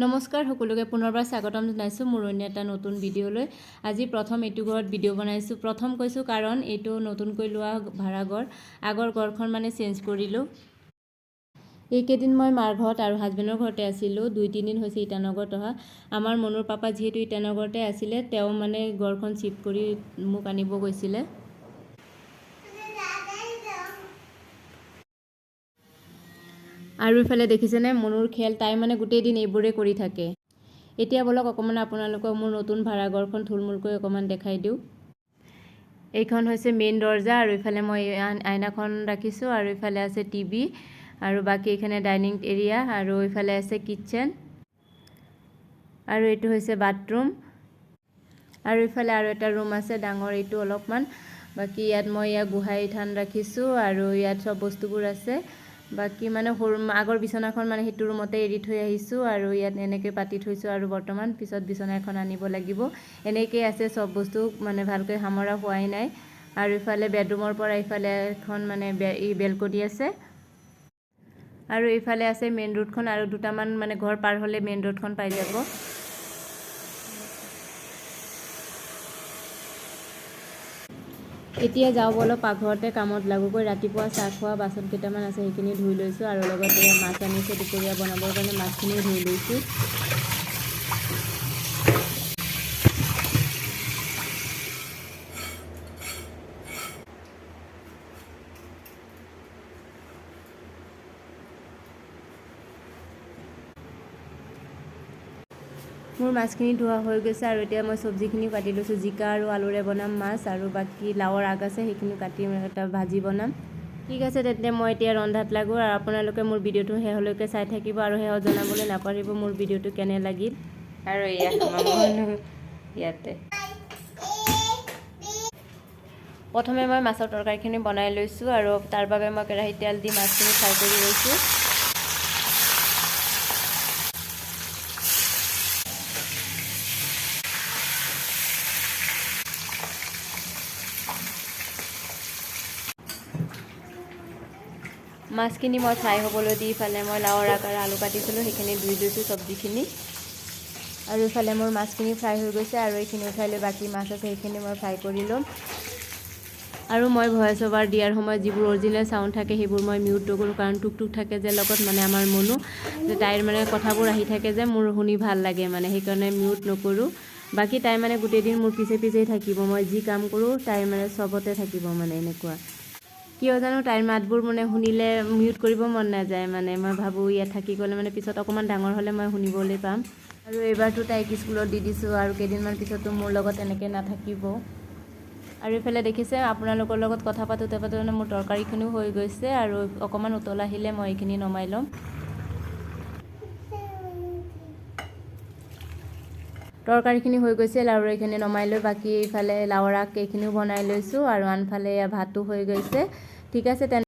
নমস্কাৰ সকলোকে পুনৰবাৰ স্বাগতম জনাইছোঁ মোৰ অন্য এটা নতুন ভিডিঅ'লৈ। আজি প্ৰথম এইটো ঘৰত ভিডিঅ' বনাইছোঁ। প্ৰথম কৈছোঁ কাৰণ এইটো নতুনকৈ লোৱা ভাড়াঘৰ, আগৰ ঘৰখন মানে চেঞ্জ কৰিলোঁ। এইকেইদিন মই মাৰ ঘৰত আৰু হাজবেণ্ডৰ ঘৰতে আছিলোঁ। 2-3 দিন হৈছে ইটানগৰত অহা। আমাৰ মনুৰ পাপা যিহেতু ইটানগৰতে আছিলে, তেওঁ মানে ঘৰখন চিফ্ট কৰি মোক আনিব গৈছিলে। আৰু ইফালে দেখিছেনে মনুৰ খেল, তাই মানে গোটেই দিন এইবোৰে কৰি থাকে। এতিয়া ব'লক অকণমান আপোনালোকক মোৰ নতুন ভাড়াঘৰখন থুলমূলকৈ অকণমান দেখাই দিওঁ। এইখন হৈছে মেইন দৰ্জা আৰু ইফালে মই আইনাখন ৰাখিছোঁ আৰু ইফালে আছে টিভি আৰু বাকী এইখানে ডাইনিং এৰিয়া আৰু ইফালে আছে কিটচেন আৰু এইটো হৈছে বাথৰুম আৰু ইফালে আৰু এটা ৰুম আছে ডাঙৰ, এইটো অলপমান। বাকী ইয়াত মই ইয়াত গোহাঁই থান ৰাখিছোঁ আৰু ইয়াত চব বস্তুবোৰ আছে। বাকী মানে সৰু আগৰ বিচনাখন মানে সেইটো ৰুমতে এৰি থৈ আহিছোঁ আৰু ইয়াত এনেকৈ পাতি থৈছোঁ আৰু বৰ্তমান পিছত বিচনা এখন আনিব লাগিব। এনেকেই আছে চব বস্তু, মানে ভালকৈ সামৰা হোৱাই নাই। আৰু ইফালে বেডৰুমৰ পৰা ইফালে এখন মানে বেলকনি আছে আৰু ইফালে আছে মেইন ৰোডখন আৰু দুটামান মানে ঘৰ পাৰ হ'লে মেইন ৰোডখন পাই যাব। এতিয়া যাওঁ ব'লক পাকঘৰতে কামত লাগোগৈ। ৰাতিপুৱা চাহ খোৱা বাচন কেইটামান আছে, সেইখিনি ধুই লৈছোঁ আৰু লগতে মাছ আনিছে দুপৰীয়া বনাবৰ কাৰণে, মাছখিনিও ধুই লৈছোঁ। মোৰ মাছখিনি ধোৱা হৈ গৈছে আৰু এতিয়া মই চব্জিখিনিও কাটি লৈছোঁ। জিকা আৰু আলুৰে বনাম মাছ আৰু বাকী লাওৰ আগ আছে, সেইখিনিও কাটি এটা ভাজি বনাম। ঠিক আছে, তেন্তে মই এতিয়া ৰন্ধাত লাগোঁ আৰু আপোনালোকে মোৰ ভিডিঅ'টো শেহলৈকে চাই থাকিব আৰু শেহত জনাবলৈ নাপাহৰিব মোৰ ভিডিঅ'টো কেনে লাগিল। আৰু এয়া আমাৰ মনু ইয়াতে। প্ৰথমে মই মাছৰ তৰকাৰীখিনি বনাই লৈছোঁ আৰু তাৰ বাবে মই কেৰাহীত তেল দি মাছখিনি ফ্ৰাই কৰি লৈছোঁ। মাছখিনি মই ফ্ৰাই হ'বলৈ দি ইফালে মই লাওৰ আগ আৰু আলু কাটিছিলোঁ, সেইখিনি ধুই লৈছোঁ চব্জিখিনি। আৰু ইফালে মোৰ মাছখিনি ফ্ৰাই হৈ গৈছে আৰু এইখিনি উঠাই লৈ বাকী মাছ আছে, সেইখিনি মই ফ্ৰাই কৰি ল'ম। আৰু মই ভইচ অভাৰ দিয়াৰ সময়ত যিবোৰ অৰিজিনেল চাউণ্ড থাকে, সেইবোৰ মই মিউট নকৰোঁ, কাৰণ টুক টুক থাকে যে লগত, মানে আমাৰ মনো যে তাইৰ মানে কথাবোৰ আহি থাকে যে মোৰ শুনি ভাল লাগে, মানে সেইকাৰণে মিউট নকৰোঁ। বাকী তাই মানে গোটেই দিন মোৰ পিছে পিছেই থাকিব। মই যি কাম কৰোঁ তাই মানে চবতে থাকিব, মানে এনেকুৱা। কিয় জানো তাইৰ মাতবোৰ মানে শুনিলে মিউট কৰিব মন নাযায়। মানে মই ভাবোঁ ইয়াত থাকি গ'লে মানে পিছত অকণমান ডাঙৰ হ'লে মই শুনিবলৈ পাম। আৰু এইবাৰতো তাইক স্কুলত দি দিছোঁ আৰু কেইদিনমান পিছততো মোৰ লগত এনেকৈ নাথাকিব। আৰু এইফালে দেখিছে, আপোনালোকৰ লগত কথা পাতোঁতে পাতোঁতে মানে মোৰ তৰকাৰীখিনিও হৈ গৈছে আৰু অকণমান উতল আহিলে মই এইখিনি নমাই ল'ম। তৰকাৰীখিনি হৈ গৈছিল আৰু এইখিনি নমাই লৈ বাকী এইফালে লাওৰ আগ এইখিনিও বনাই লৈছোঁ আৰু আনফালে এয়া ভাতো হৈ গৈছে। ঠিক আছে তেনে।